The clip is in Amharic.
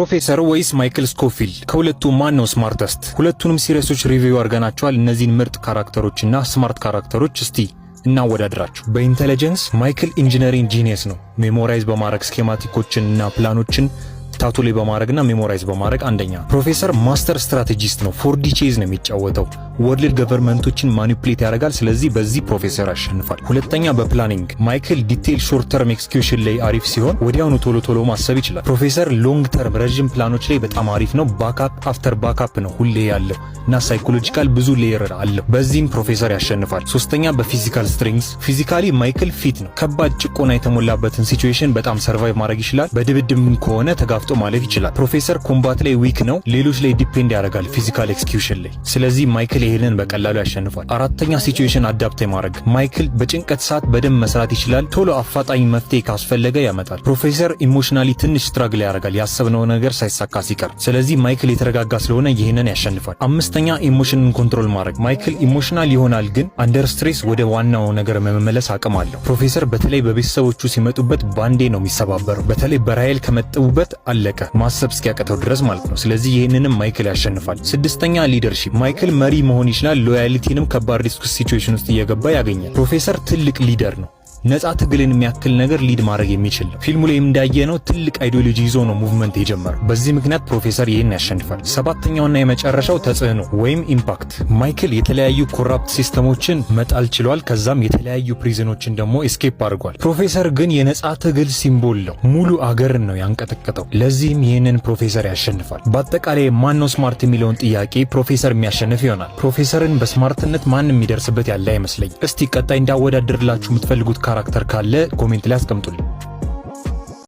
ፕሮፌሰር ወይስ ማይክል ስኮፊልድ? ከሁለቱ ማን ነው smartest? ሁለቱንም series ኦች review አድርገናቸዋል። እነዚህን ምርጥ character ኦችና smart character ኦች እስቲ እናወዳድራቸው። በ intelligence ማይክል engineering genius ነው። Memorize በማድረግ schematic ኦችን እና plan ኦችን tattoo ላይ በማድረግና memorize በማድረግ አንደኛ። ፕሮፌሰር master strategist ነው። 4D chess ነው የሚጫወተው። World government ኦችን manipulate ያደርጋል። ስለዚህ በዚህ ፕሮፌሰር ያሸንፋል። ሁለተኛ በ planning ማይክል detail short term execution ላይ አሪፍ ሲሆን ወዲያውኑ ቶሎ ቶሎ ማሰብ ይችላል። ፕሮፌሰር long term ረዥም ፕላኖች ላይ በጣም አሪፍ ነው። Backup after backup ነው ሁሌ ያለው እና psychological ብዙ layer አለው። በዚህም ፕሮፌሰር ያሸንፋል። ሶስተኛ በ physical strength፣ physically ማይክል fit ነው። ከባድ ጭቆና የተሞላበትን situation በጣም survive ማድረግ ይችላል። በድብድብም ከሆነ ተጋፍጦ ማለፍ ይችላል። ፕሮፌሰር combat ላይ weak ነው። ሌሎች ላይ depend ያደርጋል physical execution ላይ። ስለዚህ ማይክል ይሄንን በቀላሉ ያሸንፋል። አራተኛ situation adapt የማድረግ፣ ማይክል በጭንቀት ሰዓት በደንብ መስራት ይችላል። ቶሎ አፋጣኝ መፍትሄ ካስፈለገ ያመጣል። ፕሮፌሰር emotionally ትንሽ struggle ያደርጋል ያሰብነው ነገር ሳይሳካ ሲቀር። ስለዚህ ማይክል የተረጋጋ ስለሆነ ይህንን ያሸንፋል። አምስተኛ emotion ን control ማድረግ፣ ማይክል emotional ይሆናል፣ ግን under stress ወደ ዋናው ነገር መመለስ አቅም አለው። ፕሮፌሰር በተለይ በቤተሰቦቹ ሲመጡበት ባንዴ ነው የሚሰባበረው። በተለይ በራይል ከመጡበት አለቀ፣ ማሰብ እስኪያቅተው ድረስ ማለት ነው። ስለዚህ ይህንንም ማይክል ያሸንፋል። ስድስተኛ leadership፣ ማይክል መሪ መሆን ይችላል። Loyalty ንም ከባድ risk situation ውስጥ እየገባ ያገኛል። ፕሮፌሰር ትልቅ leader ነው። ነፃ ትግልን የሚያክል ነገር lead ማድረግ የሚችል ነው። ፊልሙ ላይ እንዳየነው ትልቅ ideology ይዞ ነው movement የጀመረው። በዚህ ምክንያት ፕሮፌሰር ይህን ያሸንፋል። ሰባተኛውና የመጨረሻው ተጽዕኖ ወይም impact፣ ማይክል የተለያዩ corrupt system ኦችን መጣል ችሏል። ከዛም የተለያዩ prison ኦችን ደግሞ escape አድርጓል። ፕሮፌሰር ግን የነፃ ትግል symbol ነው። ሙሉ አገርን ነው ያንቀጠቀጠው። ለዚህም ይህንን ፕሮፌሰር ያሸንፋል። በአጠቃላይ ማነው smart የሚለውን ጥያቄ ፕሮፌሰር የሚያሸንፍ ይሆናል። ፕሮፌሰርን በ smart ነት ማንም የሚደርስበት ያለ አይመስለኝ። እስቲ ቀጣይ እንዳወዳድርላችሁ የምትፈልጉት character ካለ comment ላይ አስቀምጡልኝ።